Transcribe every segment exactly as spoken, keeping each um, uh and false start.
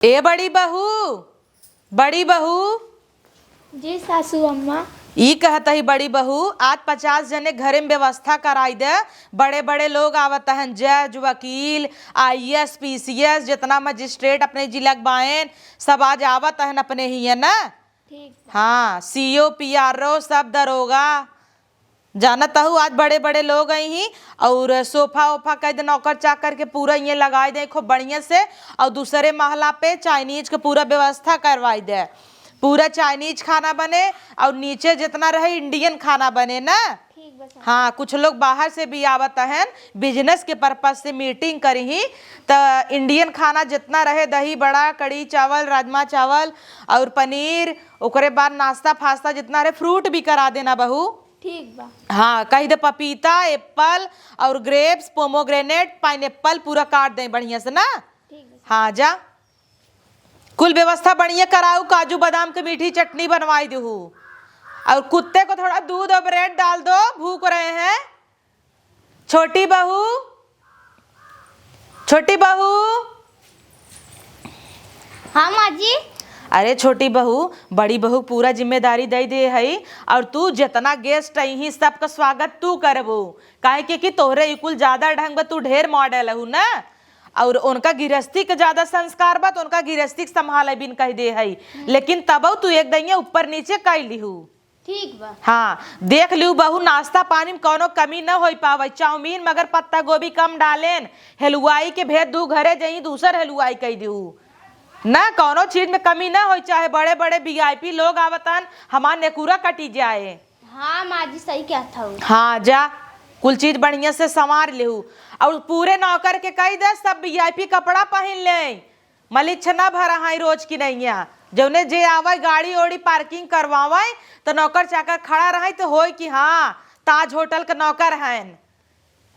ए बड़ी बहू, बड़ी बहू। जी सासू अम्मा। ई कहत ही बड़ी बहू, आज पचास जने घरे में व्यवस्था कराई दे। बड़े बड़े लोग आवत हन, जज, वकील, आईएएस, पीसीएस, जितना मजिस्ट्रेट अपने जिला के बाएन, सब आज आवत हन अपने ही, है ना? ठीक बा। हाँ, सीओ, पीआरओ, सब दरोगा। जानत हूँ, आज बड़े बड़े लोग आई ही और सोफा ओफा कह दे नौकर चाकर के पूरा ये लगाए दे खूब बढ़िया से। और दूसरे महला पे चाइनीज के पूरा व्यवस्था करवाई दे, पूरा चाइनीज खाना बने और नीचे जितना रहे इंडियन खाना बने ना। ठीक बा सर। हाँ, कुछ लोग बाहर से भी आवत हन, बिजनेस के पर्पस से मीटिंग करी ही, त इंडियन खाना जितना रहे, दही बड़ा, कढ़ी चावल, राजमा चावल और पनीर, ओकरे बाद नाश्ता फास्ता जितना रहे, फ्रूट भी करा देना बहू। ठीक बा। हाँ, कह दे पपीता, एप्पल और ग्रेप्स, पोमोग्रेनेट, पाइनएप्पल पूरा काट दे बढ़िया से ना। ठीक बा। हाँ जा, कुल व्यवस्था बढ़िया कराऊ, काजू बादाम के मीठी चटनी बनवाई देहू। और कुत्ते को थोड़ा दूध और ब्रेड डाल दो, भूख रहे हैं। छोटी बहू, छोटी बहू। हाँ माँ जी। अरे छोटी बहू, बड़ी बहू पूरा जिम्मेदारी दे दे हई, और तू जितना गेस्ट आई ही सबका स्वागत तू करबू, काहे के कि तोहरे ई कुल ज्यादा ढंग बा, तू ढेर मॉडल हऊ ना, और उनका गिरस्ती के ज्यादा संस्कार बा, तो उनका गिरस्ती के संभाले बिन कह दे हई, लेकिन तबऊ तू एक दइया ऊपर नीचे कई लिहू। ठीक बा। हाँ, देख लिहू बहू, नाश्ता पानी में कौनो कमी न होई पावे। चाउमीन मगर पत्ता गोभी कम डालेन, हलुआई के भेज दू, घरे जहीं दूसर हलुआई कई दिहू। न कौनो चीज में कमी न होई, चाहे बड़े बड़े वीआईपी लोग आवतन, हमार नेकुरा कटी जाए। हाँ माँ जी, सही कहत हऊ। हाँ जा, कुल चीज बढ़िया से संवार लिहू। और पूरे नौकर के कही दे सब वीआईपी कपड़ा पहिन ले, मलिच्छ ना भरा है रोज की नैया। जौने जे आवे गाड़ी ओड़ी पार्किंग करवावे, तो नौकर चाकर खड़ा रहे तो होय कि हाँ, ताज होटल के नौकर हैं।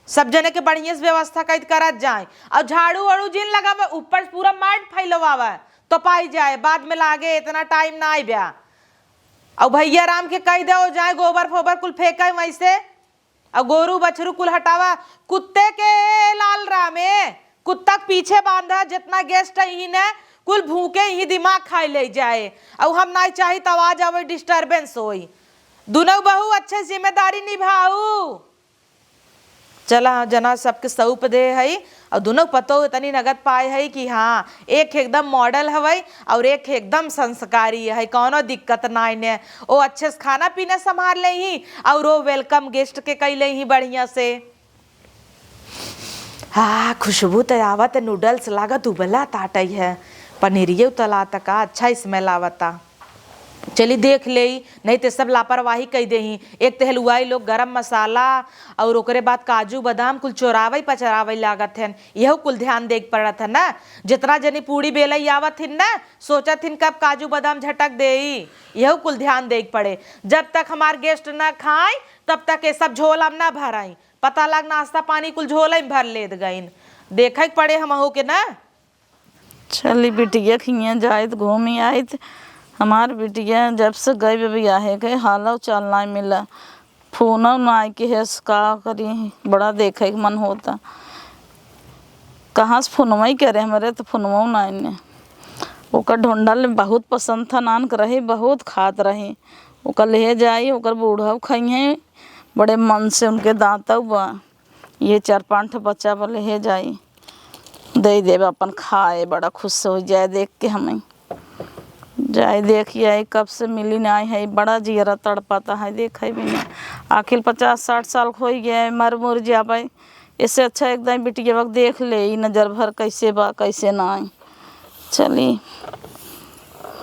सब जने के बढ़िया से व्यवस्था कैद करत जाए। और झाड़ू वाड़ू जिन लगावे, ऊपर से पूरा मैट फैलवावे, तो पाई जाए, बाद में लागे, इतना टाइम ना आइब्या। और भैया राम के कह दे जाए, गोबर फोबर कुल फेंके वैसे। और गोरू बछरू कुल हटावा, कुत्ते के लाल रामे, कुत्ता के पीछे बांधा, जितना गेस्ट अइहीं न, कुल भूखे ही दिमाग खाई ले जाए। और हम नाई चाही तो आवाज आवे, डिस्टरबेंस होई। दुनों बहू अच्छे से जिम्मेदारी निभाऊ। चला जना सबके सौंप दे हई। और दुनों पतोह इतनी नगद पाए हई कि हाँ, एक एकदम मॉडल हवई और एक एकदम संस्कारी है, कौनो दिक्कत नाई ने। ओ अच्छे से खाना पीना संभाल लेही और ओ वेलकम गेस्ट के कई लेही बढ़िया से। हाँ, खुशबू त आवत, नूडल्स लागत उबला ताटई है, पनीरिये तला तका अच्छा स्मेल आवता। चली देख लेई, नहीं ते सब लापरवाही कई देही। एक ते हलुआई लोग गरम मसाला और ओकरे बाद काजू बादाम कुल चोरावई पचरावई लागत हन, यहू कुल ध्यान देक पड़त है ना। जितना जनी पूड़ी बेलई आवत हिन ना, सोचत हिन कब काजू बादाम झटक देई, यहू कुल ध्यान देक पड़े। जब तक हमार गेस्ट ना खाए, तब तक ये सब झोला में ना भराई। पता लाग नाश्ता पानी कुल झोला में भर लेत गइन। देखे के पड़े हमहू के ना। चली बिटिया खियाँ जाइत, घूमी आइत। हमार बिटिया जब से गई बे बियाहे के, हालौ चाल नाई मिला, फोनौ नाई किहेस, का करी, बड़ा देखे के मन होता। कहाँ से फोनवा ही करे हमरे, तो फोनवा नाई ने। ओकर ढोंढा ले बहुत पसंद था, नान के रही, बहुत खात रही। ओकर ले जाई, ओकर बूढ़ा खइहें, बड़े मन से उनके दांतौ बा। ये चार पाँच ठो बच्चा बा, ले जाई, दे देब अपन खाए, बड़ा खुश हो जाए देख के हमें। जाए देख आई, कब से मिली नाई है, बड़ा जियरा तड़पाता है, देखे बिना। आखिर पचास साठ साल के होई गए, मर मुर जाबे, इससे अच्छा एकदम बिटिया के देख ले, ई नजर भर कैसे बा, कैसे नाई। चली,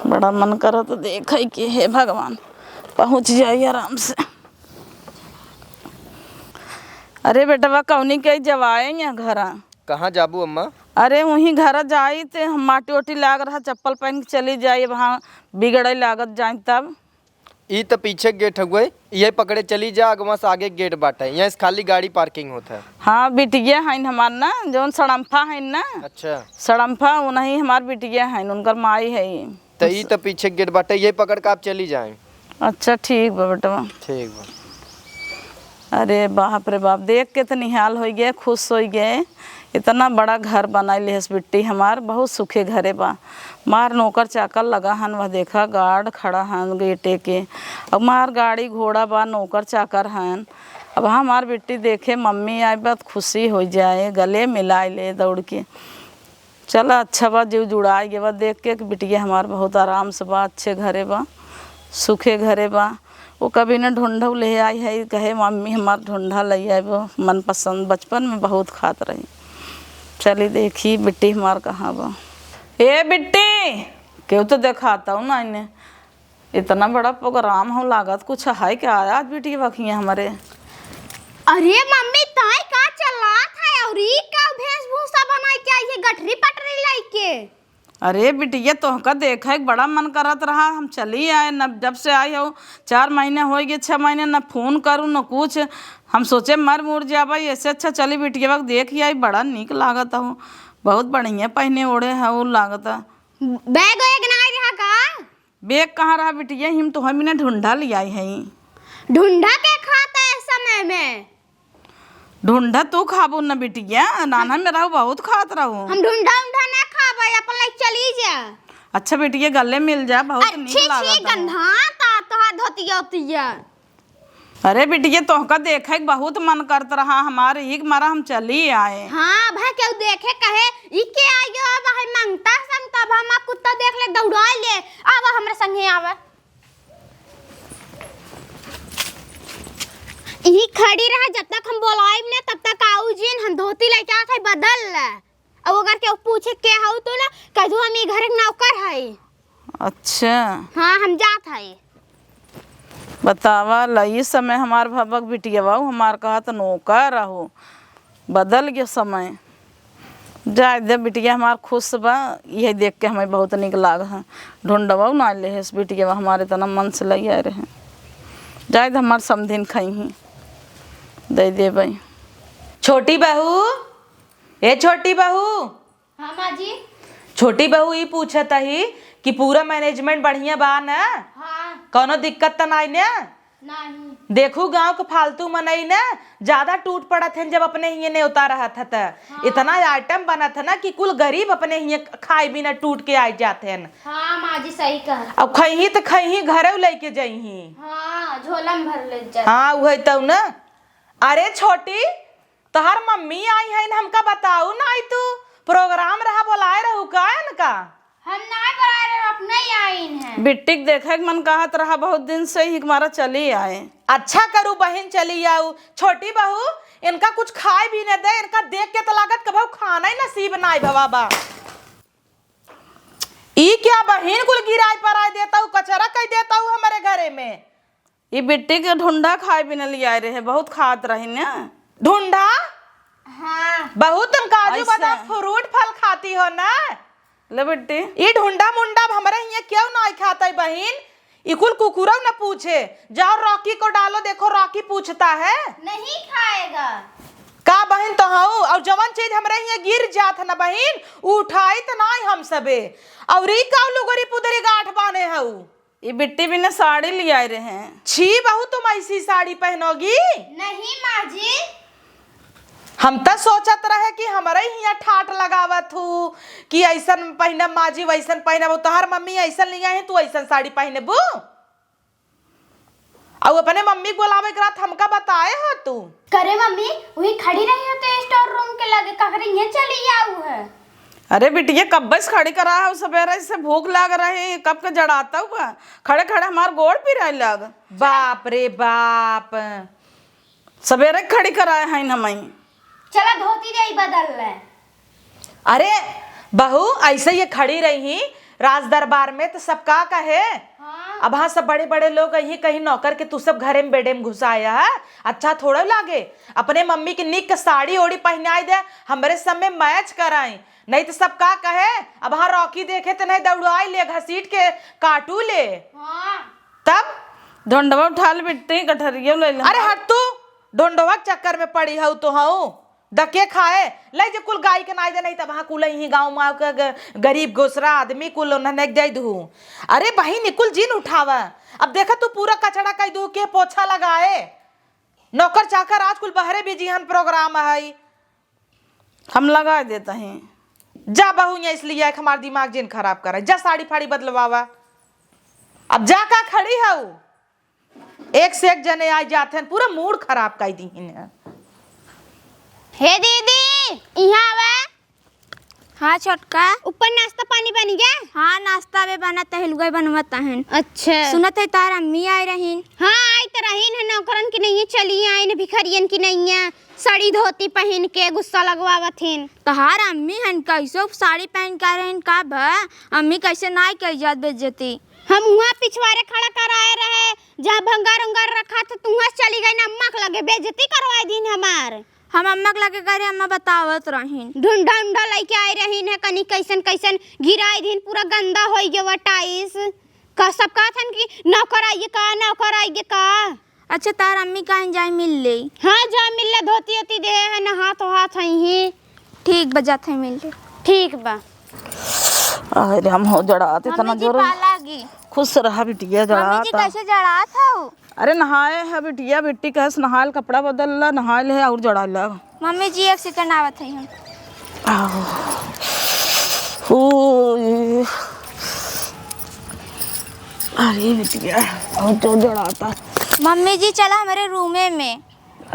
बड़ा मन करत देखे के, हे भगवान, पहुँच जाई आराम से। अरे बेटवा, कौनी के जवाए यहाँ घरा? कहाँ जाबू अम्मा? अरे, वहीं घरा जाई ते, हम माटी ओटी लाग रहा, चप्पल पहन के चली जाई, वहाँ बिगड़े लागत जाई तब। ई त पीछे गेट हउए, इहे पकड़े चली जा, अगवा से आगे गेट बाटे, यहाँ से खाली गाड़ी पार्किंग होत है। हाँ, बिटिया हइन हमार ना, जौन सड़म्फा हइन ना। अच्छा। सड़म्फा, वो नहीं हमार बिटिया हइन, उनकर माई है। त ई त पीछे गेट बाटे, ये पकड़ के आप चली जाए। अच्छा, ठीक बा बेटवा। ठीक बा। अरे बाप रे बाप, देख के त निहाल होइ गए, खुश होइ गए। इतना बड़ा घर बनाइ लेहस बिट्टी हमार, बहुत सुखे घरे बा। मार नौकर चाकर लगा हन, वह देखा गार्ड खड़ा हन गेटे के। अब मार गाड़ी घोड़ा बा, नौकर चाकर हन। अब हमार बिट्टी देखे मम्मी आइ बा त खुशी होइ जाए, गले मिलाइ ले दौड़ के। चला अच्छा बा, जीव जुड़ाइ गे बा देख के कि बिटिया हमार बहुत आराम से बा, अच्छे घरे बा, सुखे घरे बा। वो कभी न ढूंढऊ ले आई है, कहे मम्मी हमार ढूंढा ले आए बा, मनपसंद बचपन में बहुत खात रही। चली देखी बिट्टी हमार कहाँ बा। ए बिट्टी, केहू तो देखाता हूँ ना इन्हें। इतना बड़ा प्रोग्राम हो लागत, कुछ है क्या आज बिटिया बखिया हमारे? अरे मम्मी, ताई का चलात है और ई का वेशभूषा बनाई के आई है गठरी पटरी लइके? अरे बिटिया, तोहका देखे के बड़ा मन करत रहा, हम चली आए। न जब से आई हो, चार महीने होइ गए, छह महीने, न फोन करू न कुछ। हम सोचे मर मुर जाबा, ऐसे अच्छा चली बिटिया के देख ही आई, बड़ा नीक लागत हो, बहुत बढ़िया पहने ओढ़े हो लागत। बैग वैग ना आई रहा का? बैग कहाँ रहा बिटिया, हम तो हम इन्हें ढूंढा ले आई है। ढूंढा के खाता है समय में? ढूंढा तू खाबू न बिटिया, नाना में रहू बहुत खात रहू। हम ढूंढा उंढा ना खाबे, अपन लाइक चली जा। अच्छा बिटिया, गले मिल जा, बहुत अच्छी नीक छी लागत हो। गंधाता तोहार धोतिया उतिया। अरे बिटिया, तोहका देखे के बहुत मन करत रहा हमार, यही के मारा हम चली आए। हाँ भाई, केहू देखे कहे, "ई के आ गयो?" अब है मंगता संगता, अब हम कुत्ता देख ले, दौड़ाई ले, अब हमरा संगे आवे। ई खड़ी रहा, जब तक हम बोलाइब ना, तब तक आऊ जिन, हम धोती लेके आत है, बदल ले। अब अगर केहू पूछे, "के हऊ तू?" ना, कह दू, "हम ई घर के नौकर हई।" अच्छा। हाँ, हम जात हई। बतावा, लई समय हमार भबक बिटिया बाऊ, हमार कहत नौकर रहो, बदल गयो समय। जाए दे, बिटिया हमार खुश बा, यही देख के हमें बहुत नीक लाग है। ढूंढवा ना ले है बिटिया हमारे, इतना मन से लई आए रहे। जाए दे, हमार समधिन खई ही, दे देबे। छोटी बहू, ए छोटी बहू। हाँ माँ जी। छोटी बहू, ई पूछत ही कि पूरा मैनेजमेंट बढ़िया बा न? हाँ। कौनो दिक्कत त नाई न? नहीं। देखू, गांव के फालतू मनई न ज्यादा टूट पड़त हन, जब अपने हिये नेवता रहत ह त। हाँ। इतना आइटम बनत ह न कि कुल गरीब अपने हिये खाए बिना टूट के आइ जात हन। हाँ माँ जी, सही कहा। अब खइही त खइही, घरे लइके जइही। हाँ, झोला में भर ले जा। हाँ, उहे तउ न। अरे छोटी, तोहार मम्मी आई हइन, हमका बताऊ नाई तू, प्रोग्राम रहा, बोलाए रहू का इनका? हम नाई बोलाए रहे, अपने ही आइन है। बिट्टी के देखे के मन कहत रहा बहुत दिन से ही, हमारा चली आए। अच्छा करू बहिन, चली आऊ। छोटी बहू, इनका कुछ खाए भी न दे, इनका देख के तो लागत कबहू खाना ही नसीब नाई भवा बा। ई क्या बहिन कुल गिराए पराए देता हूँ, कचरा कई देता हूँ हमारे घरे में। ई बिट्टी के ढुंढा खाए बिना लियाए रहे, बहुत खात रही न। ढुंढा? हाँ। बहुत हम काजू ऐसे। बादाम, फ्रूट, फल खाती हो ना? ले बिट्टी। ई ढुंढा मुंडा अब हमरे हियां क्यों ना खात है बहिन? ई कुल कुकुरौ न पूछे। जाओ रॉकी को डालो, देखो रॉकी पूछता है। नहीं खाएगा। का बहिन तो हऊ, और जवन चीज हमरे हियां गिर जात है ना बहिन, उ उठाई त नाई हम सबे। और ई का लुगरी पुदरी गांठ बांधे हऊ? ई बिट्टी बिना साड़ी लियाए रहे। छी बहू, तुम ऐसी साड़ी पहनोगी? नहीं माँ जी। हम त सोचत रहे कि हमरे हियां ठाट लगावत हू कि ऐसन पहनब माँ जी, वैसन पहनब। तोहार मम्मी ऐसन लिया है, तू ऐसन साड़ी पहनबू? अउ अपने मम्मी के बोलावे के रात हमका बताए हो तू? करे मम्मी, वही खड़ी रही हो तो स्टोर रूम के लगे, ककरे ये चली आऊ है। अरे बिटिया, कब्बे से खड़ी करा है, सबेरे से भूख लाग रही, कब के जड़ाता हुआ, खड़े खड़े हमार गोड़ पिराए लाग। बाप रे बाप, सबेरे खड़ी कराए हैं हमई। चला धोती दे बदल ले। अरे बहू, ऐसे ये खड़ी रही राज दरबार में तो सब का कहे? हाँ। अब हाँ, सब बड़े बड़े लोग यही कहीं नौकर के तू सब घरे में बेडे में घुसाया है, अच्छा थोड़ा लागे। अपने मम्मी के निक साड़ी ओड़ी पहनाई दे, हमरे सब में मैच कराई, नहीं तो सब का कहे? अब हाँ रॉकी देखे तो नहीं दौड़ाई ले, घसीट के काटू ले। हाँ। तब ढोंडवा उठा ले बिट्टी, गठरिया ले ले। अरे हट तू, ढोंडवा के चक्कर में पड़ी हऊ तो हऊ। दके खाए, ले जे कुल गाई के नाई दे, नहीं तब हाँ कुल यहीं गाँव में आके ग-, गरीब गोसरा आदमी कुल उन्हें नहीं दे दू। अरे बहिन, ई कुल जिन उठावा। अब देखा तू पूरा कचड़ा कई दू के पोछा लगाए। नौकर चाकर आज कुल बहरे बिजी हन, प्रोग्राम है। हम लगाइ देत ही। जा बहू, यहाँ इसलिए एक हमार दिमाग जिन खराब करे। जा साड़ी फाड़ी बदलवावा। अब जा का खड़ी हऊ? एक से एक जने आइ जात हन, पूरा मूड खराब कइ दिहिन है। हे दीदी, इहाँ आवा। हाँ छोटका। ऊपर नाश्ता पानी बनि गया? हाँ, नाश्ता अबे बनत है, लुगई बनवत हन। अच्छा। सुनत है तार अम्मी आइ रहीन। हाँ, आइ त रहीन है, नौकरन की नइया चली आइन, भिखरियन की नइया साड़ी धोती पहिन के गुस्सा लगवावत हिन। तोहार अम्मी हन, कैसो साड़ी पहिन के आइ रहीन का भा? अम्मी कैसे नाइ कइ जात बेइज्जती? हम उहाँ पिछवारे खड़ा कराए रहे, जहाँ भंगार उंगार रखा था, तू उहाँ चली गइन, अम्मा के लगे बेइज्जती करवाइ दीन हमार। हम अम्मा के लगे गए रहे, अम्मा बतावत रहीन। ढुंढा उंढा लइके आइ रहीन है, कनी कैसन कैसन गिराइ दीन, पूरा गंदा होइ गया वा टाइस। का सब कहत हन कि नौकर आइगे का, नौकर आइगे का? अच्छा, तार अम्मी कहाँ जाए, मिल ले। हाँ, जा मिल ले, धोती ओती देहे है, नहात वहात हइहीं। ठीक बा, जात है मिल ले। ठीक बा। अरे हम हो जड़ात, इतना मम्मी जी जोर। पा लागी। खुश रहा बिटिया, मम्मी जी जड़ात। कैसे जड़ात हऊ? अरे नहाए है बिटिया, बिट्टी कहेस नहाए ल, कपड़ा बदल ला, नहाए ले और जड़ा ला। मम्मी जी एक सेकंड आवत है हम। आहो। ओ, ये। अरे बिटिया, और तो जड़ाता। मम्मी जी चला हमरे रूमे में।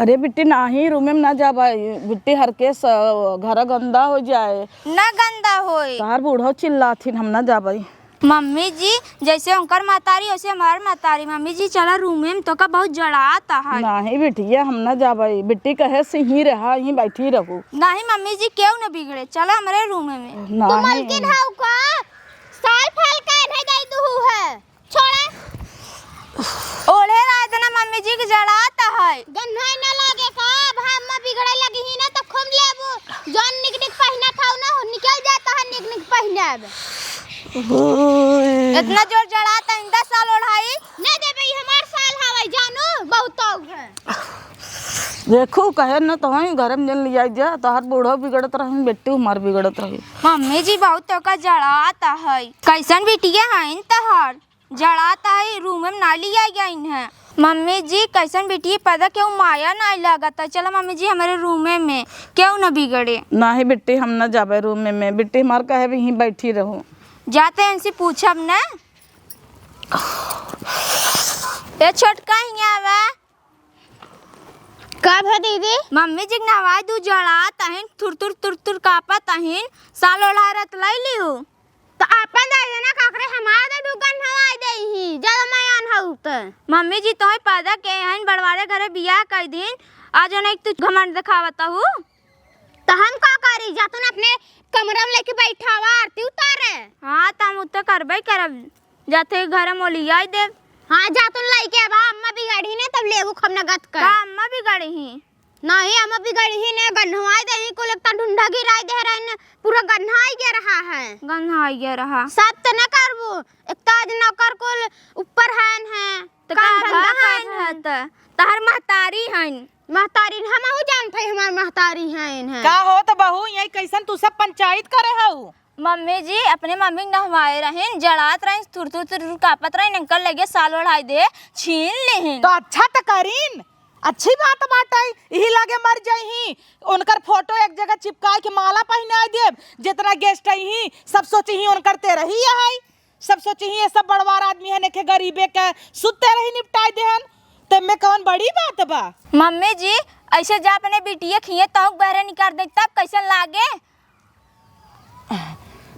अरे बिट्टी नाही, रूमे में ना जाबा बिट्टी, हर के स-, घर गंदा होइ जाए। ना गंदा होई। तार बूढ़ो चिल्लाथिन, हम ना जाबा। मम्मी जी, जैसे उनकर महतारी, वैसे हमार महतारी। मम्मी जी, चला रूमे में, तोका बहुत जड़ात है। नाही बिटिया, हम ना जाबे। बिट्टी कहे से ही रहा, यहीं बैठी रहू। नाही मम्मी जी, केहू न बिगड़े, चला हमरे रूमे में। नाही। तू मलकिन हऊ का? साल फाल का नहीं दे दुहू है। छोड़ा। ओढ़े रहे तना मम्मी जी के जड़ात है। गन्हाई ना लागे का? अब हम बिगड़े लगी ही ना तो खूब लेबू। जौन निक निक पहिना था ना, निकल जाता है निक निक पहिने अब। ओए। इतना जोर जड़ात है, इंदा साल ओढ़ाई। नहीं देबे, ई हमार साल हवाई जानू, बहुत औ है। देखू, कहे न तो हई, घर में जन लियाई जा, तोहर बूढ़ो बिगड़त रहिन, बेटी हमार बिगड़त रही। मम्मी जी, बहुत तोका जड़ात है। कैसन बिटिया हईन तोहर? जड़ात आई, रूमे में ना लिया गइन है। मम्मी जी, कैसन बिटिया पैदा, केहू माया नाई लागत है। चला मम्मी जी, हमरे रूमे में, केहू न बिगड़े। नाही बिट्टी, हम न जाबे रूमे में। बिट्टी हमार कहे भी यहीं बैठी रहू। जाते इनसे पूछब न। ए छोटका, हियाँ आवा। का भा दीदी? मम्मी जी के नहवाई दू, जड़ात अहिन, थुर थुर थुर थुर कांपत अहिन, साल ओढ़ा रत लई लिहू। त आपन दे देना काकरे, हमार दे दू, गन्हवाई देही, जब मैं आन हऊ त। मम्मी जी तोहे पैदा के हईन, बड़वारे घरे बियाह कई दिन, आज ओने तू घमंड देखावत हऊ। त हम का करी, जा तू न अपने कमरा में लेके बैठावा, आरती उतारे। हाँ, त हम उत्ते करबे करब, जाते घर मोलियाई देब। हाँ, जा तू लइके अब अम्मा बिगड़ी ने, तब लेबू खमना गत कर। का अम्मा बिगड़ी ही? नहीं, हम बिगड़ी ही ने, गन्हवाई देही कुल, एक त ढूंढा गिराई दे रहे न, पूरा गन्हाई गया रहा है। गन्हाई गया रहा। सब त न करबू, एक त आज नौकर कुल ऊपर हन है, त काम का धंधा भा कर हन रहे है हैं। त? तहर महतारी हन। महतारी न, हमहू जानत हई हमार महतारी हन है। का हो त बहू, यही कैसन तू सब पंचायत करे हऊ? मम्मी जी, अपने मम्मी के नहवाए रहिन, जड़ात रहिन, थुर थुर थुर थुर कांपत रहिन, इनकर लगे साल ओढ़ाई दे, छीन लिहिन। त अच्छा त करीन, अच्छी बात बाटइ, इही लगे मर जइहीं। उनकर फोटो एक जगह चिपकाइ के माला पहिनाइ देब, जेतना गेस्ट अइहीं, सब सोचिहीं उनकर तेरही अहइ, सब सोचिहीं ये सब बड़वार आदमी हन, एके गरीबे के सुध तेरही निपटाइ देहन, तेमे कवन बड़ी बात बा? मम्मी जी, ऐसे जा अपने बिटिया खिए तहु बहरे निकाल दे, तब कैसन लागे?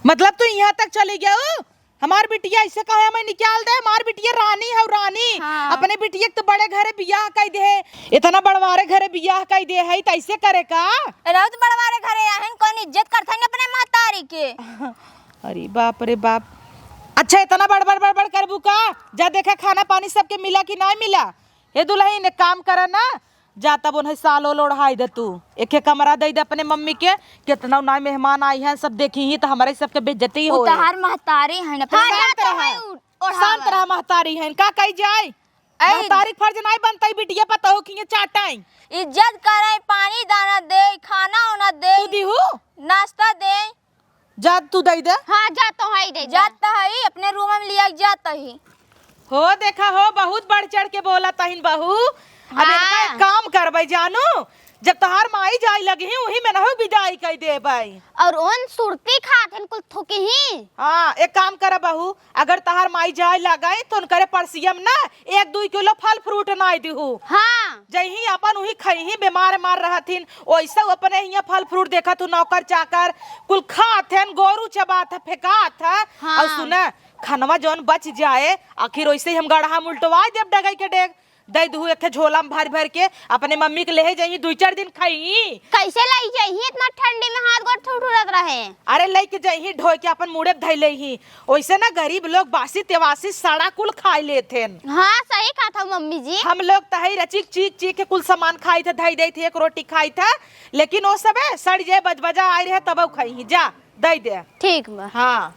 मतलब तू इहाँ तक चली गयू? हमार बिटिया ऐसे कहे हमें निकाल दे, हमार बिटिया रानी हउ, रानी। हाँ। अपने बिटिया के तो बड़े घरे बियाह कई दे है, इतना बड़वारे घरे बियाह कई दे है, त ऐसे करे का? रहू त बड़वारे घरे आहन, कौन इज्जत करत हन अपने महतारी के? अरे बाप रे बाप। अच्छा, इतना बड़बड़ बड़बड़ करबू का? जा देखा खाना पानी सबके मिला कि नाहीं मिला। हे दुलहिन, एक काम करा ना, जा तब उन्हें साल ओल ओढ़ाई दे तू। एके कमरा दे दे अपने मम्मी के, कितना ना मेहमान आई हैं, सब देखिहीं त हमरे सबके बेइज्जती उ होए। तहार महतारी हैं, अपने हाँ, बात जात कहा। है, उ-, ओढ़ावा। शांत रहा, महतारी हैं, का कही जाए? ऐ महतारी के फर्ज नाहीं बनता, बिटिया पतोहू खिए चाटाई। इज्जत करे, पानी दाना दे, खाना ओना दे, तू दिहू? नाश्ता दे। जा तू दे दे। हाँ, जा तो हई दे दे। जात हई, अपने रूम में लिया के जात हई। हो देखा हो, बहुत बढ़ चढ़ के बोला तहिन बहू। अब इनका एक हाँ। काम करबै जानू, जब तोहार माई जाए लगी ही, उही में नहु बिदाई कइ देबै। और ओन सुरती खात हन कुल थुकी ही। हाँ, एक काम कर बहू, अगर तोहार माई जाए लगे तो उनकरे परसियम ना एक दुई किलो फल फ्रूट नाई दिहू। हाँ। जइही अपन उही खइही, बीमार मार रहथिन, ओइसे अपने हियाँ फल फ्रूट देखत हूँ, नौकर चाकर कुल खात हन, गोरू चबात है, फेंकात है। हाँ। और सुना, खनवा जौन बच जाए, आखिर ओइसे ही हम गड़हा में उल्टवाई देब डगई के डेग। दइ दुहू एक ठे झोला में भर भर के अपने मम्मी के लेहे जइही, दुई चार दिन खइही। कैसे लइ जइही? इतना ठंडी में हाथ गोड़ थुथुरत रहे। अरे लइके जइही, ढोए के अपन मुड़े धइ लेही। ओइसे ना गरीब लोग बासी तेवासी सड़ा कुल खाइ लेथेन। हाँ, सही कहत हौ मम्मी जी। हम लोग त हई रचिक चीख चीख के कुल सामान खाइत है, धइ देइत है, एक रोटी खाइत है, लेकिन ओ सबे सड़ जाए, बजबजा आइ रहे तब खइही। जा, दइ दे। ठीक बा। हाँ,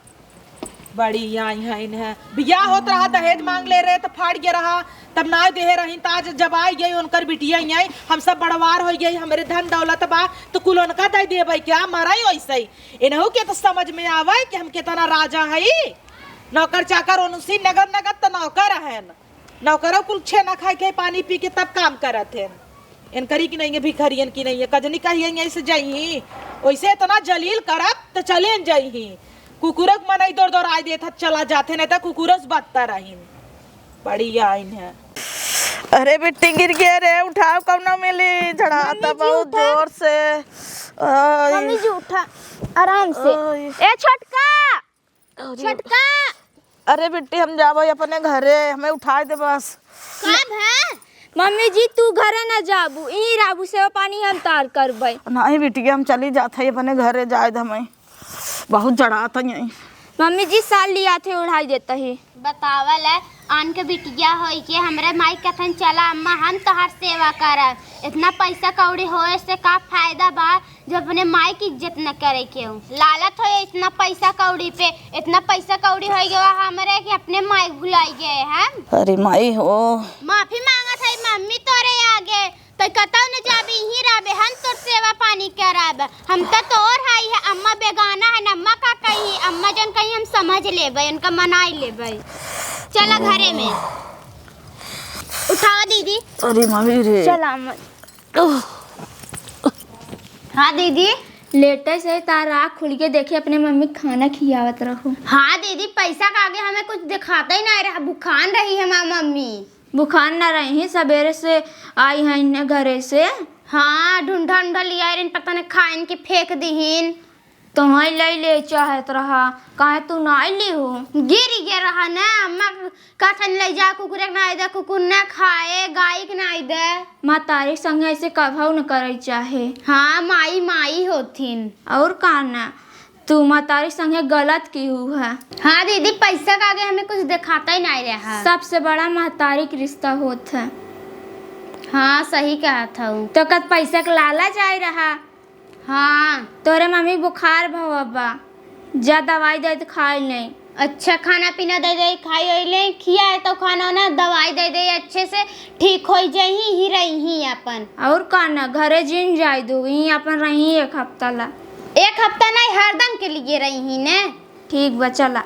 बड़ी आई है इन्हें। बियाह होत रहा, दहेज मांग ले रहे त फाड़ गया रहा, तब ना देहे रही, त आज जब आई गई उनकर बिटिया आई, हम सब बड़वार हो गई, हमरे धन दौलत बा, तो कुल उनका दे देबै क्या? मराई वैसे ही। इनहू के तो समझ में आवे कि हम कितना राजा हई। नौकर चाकर उनसी नगद नगद त नौकर हन। नौकरो कुल छेना खाइ के, पानी पी के तब काम करत हन। इनकरी की नहीं है, भिखरियन की नहीं है। कजनी कहिए यहीं से जाइही, वैसे इतना जलील करब त चलेन जाइही। कुकुरक मनई दौड़ दौड़ आए देत हत, चला जाते, नहीं त कुकुरस बदतर रहीन। बड़ी आइन है। अरे बिट्टी गिर गया रे, उठाओ कौनो मिली, झड़ाता मम्मी जी, बहुत उठा। जोर से। ओए। मम्मी जी उठा, आराम से। ओए। ए छोटका, अरे। छोटका। अरे बिट्टी, हम जाबो अपने घरे, हमें उठाए दे बस। का भा? मम्मी जी, तू घरे ना जाबू, ई राबू सेवा पानी हम तार करबै। नहीं बिटिया, हम चली जात है अपने घरे, जाए दे हमें, बहुत जड़ात है यहीं। मम्मी जी, साल लिया थे उड़ाई देता ही। बतावल है, आन के बिटिया होई के हमरे माई कथन, "चला अम्मा, हम तोहार सेवा करब।" इतना पैसा कौड़ी होए से का फायदा बा, जो अपने माई की इज्जत न करे केहू। लालत होए इतना पैसा कौड़ी पे, इतना पैसा कौड़ी होई गवा हमरे कि अपने माई भुलाई गए हम। अरे माई हो। माफी मांगत है मम्मी तोरे आगे, तो कतौ न जाबी, यहीं रहबे, हम तोर सेवा पानी करब। हम तो तोर हई है, अम्मा बेगाना है, अम्मा का कही, अम्मा जन कही हम समझ लेबै, उनका मनाई लेबै। चला घरे में। उठाओ दीदी। अरे मम्मी रे। चला अम्मा। हाँ दीदी। लेटे से तार आँख खुल के देखे, अपने मम्मी खाना खियावत रहो। हाँ दीदी, पैसा का आगे हमें कुछ दिखाता ही ना रहा, भुखान रही हमार मम्मी। भुखान ना रही, सबेरे से आई है इन्हें घरे से। हाँ, ढूंढा ढूंढा लिया रही, पता नहीं खाइन के फेंक दीहिन। तोहई लई ले चाहत रहा, काहे तू नाई लिहू? गिर गया रहा ना, अम्मा कहथन, "ले जा कुकुरे के नाई दे, कुकुर ना खाए, गाय के नाई दे।" महतारी संगे ऐसे कभऊ न करे चाहे। हाँ, माई माई होथिन। और का ना, तू महतारी संगे गलत किहू है। हाँ दीदी, पैसा के आगे हमें कुछ दिखाता ही नाई रहा। सबसे बड़ा महतारी के रिश्ता होत है। हाँ, सही कहत हऊ। तो कद पैसा के लालच आए रहा। हाँ। तोरे मम्मी बुखार भवा बा, जा दवाई दे दे खाई ले। अच्छा, खाना पीना दे दे खाई ओई ले, खिया है तो खाना ना दवाई दे दे अच्छे से, ठीक होई जाई ही रही ही अपन। और का ना, घरे जिन जाए दू, यहीं अपन रही एक हफ्ता ला। एक हफ्ता नहीं, हरदम के लिए रही ही ने। ठीक बा, चला।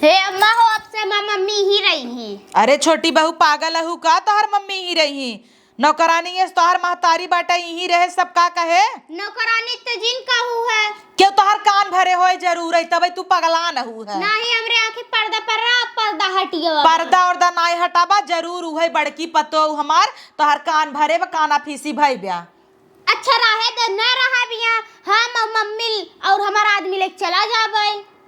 हे अम्मा हो, अब से माँ मम्मी ही रही ही। अरे छोटी बहू, पागल हऊ का? तोहर मम्मी ही रही ही। नौकरानी है, तोहार महतारी बाटे, यहीं रहे, सब का कहे? नौकरानी त जिन कहू है। क्यों तोहार कान भरे होए जरूर है, तबे तू पगलान हऊ है। नाही, हमरे आँखें पर्दा पर रहा, पर्दा हट गवा। पर्दा उर्दा नाही हटाबा, जरूर उहे बड़की पतोह हमार तोहार कान भरे बा, काना फीसी भई ब्या। अच्छा रहे दे, न रहा बिया, हम और मम्मी और हमार आदमी लेके चला जाबे।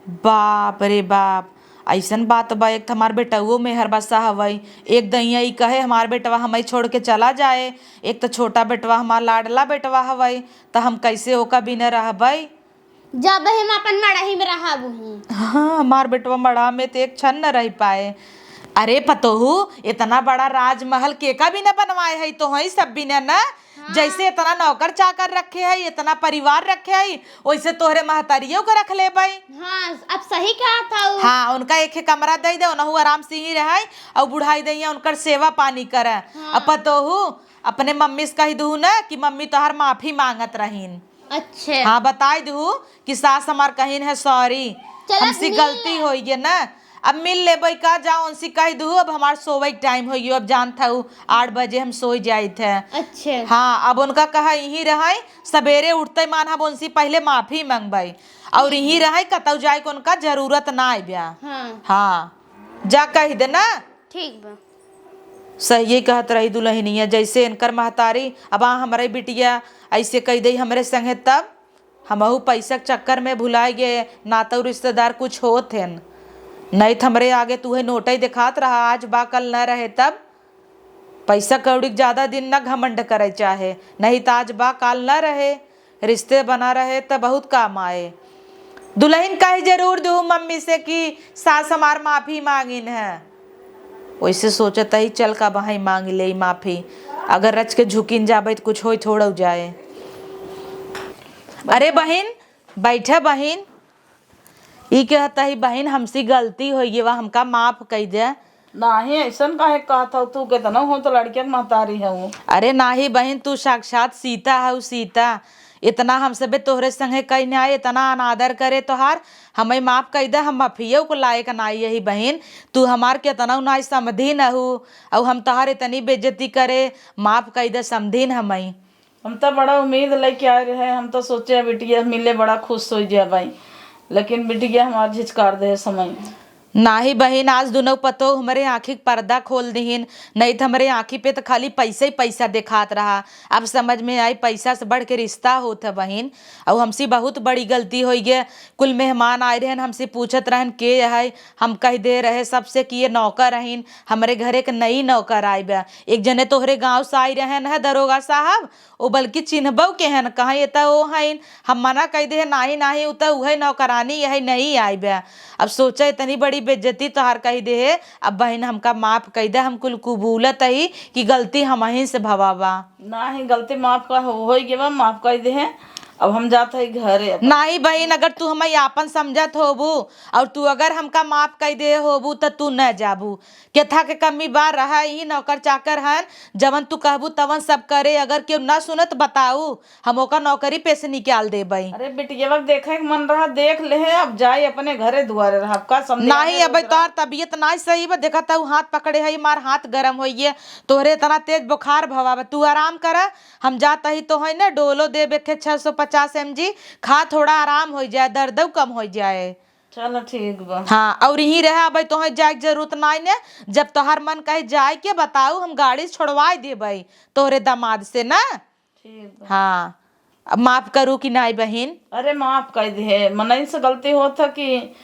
बाप रे बाप, अइसन बात बा। एक त हमार बेटउओ मेहर बसा हवइ, एक दइया ई कहे हमार बेटवा हमइ छोड़ के चला जाए, एक त छोटा बेटवा हमार लाडला बेटवा हवइ, त हम कइसे ओका बिना रहबइ? जब हम अपन मड़ही में रहब उहीं। हाँ, हमार बेटवा मड़हा में त एक छन न रह पाए। अरे पतोहू, इतना बड़ा राजमहल केका बिना बनवाए हइ? तोहई सब बिना न। हाँ। जैसे इतना नौकर चाकर रखे हइ, इतना परिवार रखे हइ, वैसे तोहरे महतरियो के रख लेबइ। हाँ, अब सही कहत हऊ। हाँ, उनका एक ही कमरा दइ दे, उनहू आराम से ही रहइ, अउ बुढ़ाई दइया उनकर सेवा पानी करइ। हाँ। अब पतोहू, अपने मम्मी से कहि दुहू न कि मम्मी तोहार माफी मांगत रहीन। अच्छा। हाँ, बताइ दुहू कि सास हमार कहिन है sorry, चलत हमसे नहीं गलती है। होइ गए न। अब मिल लेबै का, जा उनसे कह दू, अब हमार सोवै के टाइम होइ गयो, अब जानत हऊ आठ बजे हम सोई जाइत है। अच्छा। हाँ, अब उनका कहा यहीं रहै, सबेरे उठते मान हम उनसे पहले माफी मंगबै, और यहीं रहै, कतौ जाए के उनका जरूरत ना आइब्या। हाँ। हाँ, जा कह दे ना। ठीक बा। सही कहत रही दुलहिनिया, जैसे इनकर महतारी, अब आ हमरे बिटिया ऐसे कह दे हमरे संगे, तब हमहू पैसा के चक्कर में भुलाए गए, नातौ रिश्तेदार कुछ होत हेन, नहीं त हमरे आगे तुहे नोटै देखात रहा, आज बा कल न रहे तब। पैसा कौड़ी के ज्यादा दिन न घमंड करे चाहे, नहीं त आज बा काल न रहे, रिश्ते बना रहे त बहुत काम आए। दुलहिन कही जरूर दू मम्मी से कि सास हमार माफी मांगिन है। वैसे सोचत ही चल का बहाई मांग ले माफी, अगर रच के झुकिन जाबे त कुछ होई थोड़ा जाए। अरे बहिन, बैठा बहिन। ई कहत ही बहिन, हमसे गलती होइ गवा, हमका माफ कई दे। नाही, ऐसन काहे कहत हऊ तू? केतना हो तो लड़किया के महतारी हऊ। अरे नाही बहिन, तू साक्षात सीता हऊ, सीता। इतना हम सबे तोहरे संगे कई नाई, इतना अनादर करे तोहार, हमें माफ कई दे, हम माफियो को लायक नाई यही बहिन। तू हमार केतना नाई समधी न हऊ, और हम तोहार इतनी बेइज्जती करे, माफ कई दे समधिन हमें। हम तो बड़ा उम्मीद लेके आए रहे, हम तो सोचे बिटिया मिले बड़ा खुश हो जाए भाई, लेकिन बिटिया हमार झिझकार दे समय। नाही बहिन, आज दुनौ पतोह हमरे आँखी के पर्दा खोल दिहिन, नहीं त हमरे आँखी पे त खाली पैसा ही पैसा देखात रहा। अब समझ में आई, पैसा से बढ़ के रिश्ता होत है बहिन। और हमसे बहुत बड़ी गलती होइ गए। कुल मेहमान आए रहन, हमसे पूछत रहन के है, हम कह दे रहे सबसे कि ये नौकर रहीन, हमरे घरे के नई नौकर आई बा। एक जने तोहरे गाँव से आई रहन है दरोगा साहब, ओ बल्कि चिन्हबौ के हन, कहाँ ये त ओ हईन, हम मना कह दे, नाही नाही, उ त उहे नौकरानी यही नहीं आई बा। अब सोचा इतनी बड़ी बेइज्जती तोहार कह दे, अब बहिन हमका माफ कह दे, हम कुल कुबूलत ही कि गलती हमही से भवा बा। नाही, गलती माफ का हो, होई गवा, माफ कह दे। अब हम जात है घरे अपन। नाही बहिन, अगर तू हमें आपन समझत होबू और तू अगर हमका माफ कह दे होबू त तू न जाबू। केथा के कमी बा, रहा ही नौकर चाकर हन, जवन तू कहबू तवन सब करे। अगर केहू न सुनत बताऊ, हम ओकर नौकरी पे से निकाल देबई। अरे बिटिया के देखे के मन रहा, देख ले, अब जाई अपने घरे दुआरे रहा, अब का समझे? नाही, अब तोहार तबीयत नाही सही बा, देखत हऊ हाथ पकड़े है, मार हाथ गरम होइए, तोहरे इतना तेज बुखार भवा बा। तू आराम करा, हम जात ही तो है ना, डोलो देबे के छह सौ पचास एम जी, खा, थोड़ा आराम हो जाए, दर्दौ कम हो जाए। चलो ठीक बा। हाँ, और यहीं रहे, अब तोहे जाए के जरूरत नाई ने। जब तोहार मन कहे जाए के बताऊ, हम गाड़ी से छोड़वाए देबई तोहरे दामाद से ना। ठीक बा। हाँ, अब माफ करू कि नाई बहिन? अरे माफ कर दे, मनई से गलती होत है कि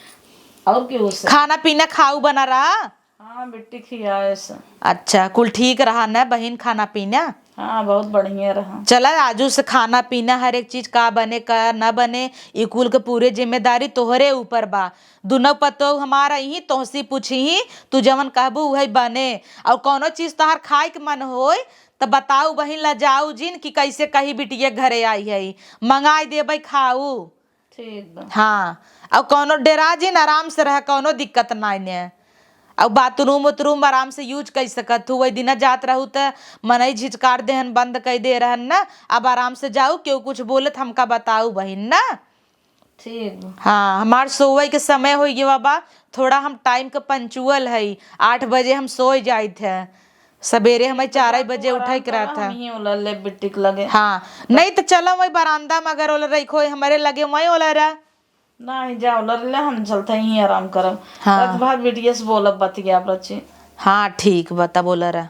और केहू से? खाना पीना खाऊ बना रहा? हाँ, बिट्टी खियाए से। अच्छा, कुल ठीक रहा न बहिन खाना पीना? हाँ, बहुत बढ़िया रहा। चला, आजू से खाना पीना, हर एक चीज का बने, का न बने, ई कुल के पूरे जिम्मेदारी तोहरे ऊपर बा। दुनो पतोह हमार अइहीं, तोहसे पूछिहीं, तू जवन कहबू उहे बने। और कौनो चीज तोहार खाए के मन होय, त बताऊ बहिन, लजाऊ जिन कि कैसे कही बिटिया घरे आई है, मंगाई देबे खाऊ। ठीक बा। हाँ, और कौनो डेरा जिन, आराम से रह, कौनो दिक्कत नाई ने। और बाथरूम उथरूम आराम से यूज कर सकत हू। वही दिना जात रहू त मनई झिझकार देहन, बंद कर दे रहन ना। अब आराम से जाऊ, केहू कुछ बोलत हमका बताऊ बहिन ना। ठीक बा। हाँ, हमार सोवै के समय होइ गवा बा, थोड़ा हम टाइम के पंचुअल हई, आठ बजे हम सोए जाइत है, सबेरे हमें चार बजे उठे के रहत है। हम ही ओलर ले बिट्टी के लगे। हाँ, नहीं तो चलो वही बरामदा में अगर ओलर रखो, हमारे लगे वही ओलर है। नहीं, जा ओलर ले, हम चलते ही आराम करब। हाँ। रात भर बिटिया से बोलब, बतियाब रची। हाँ, ठीक बा, तब ओलर है।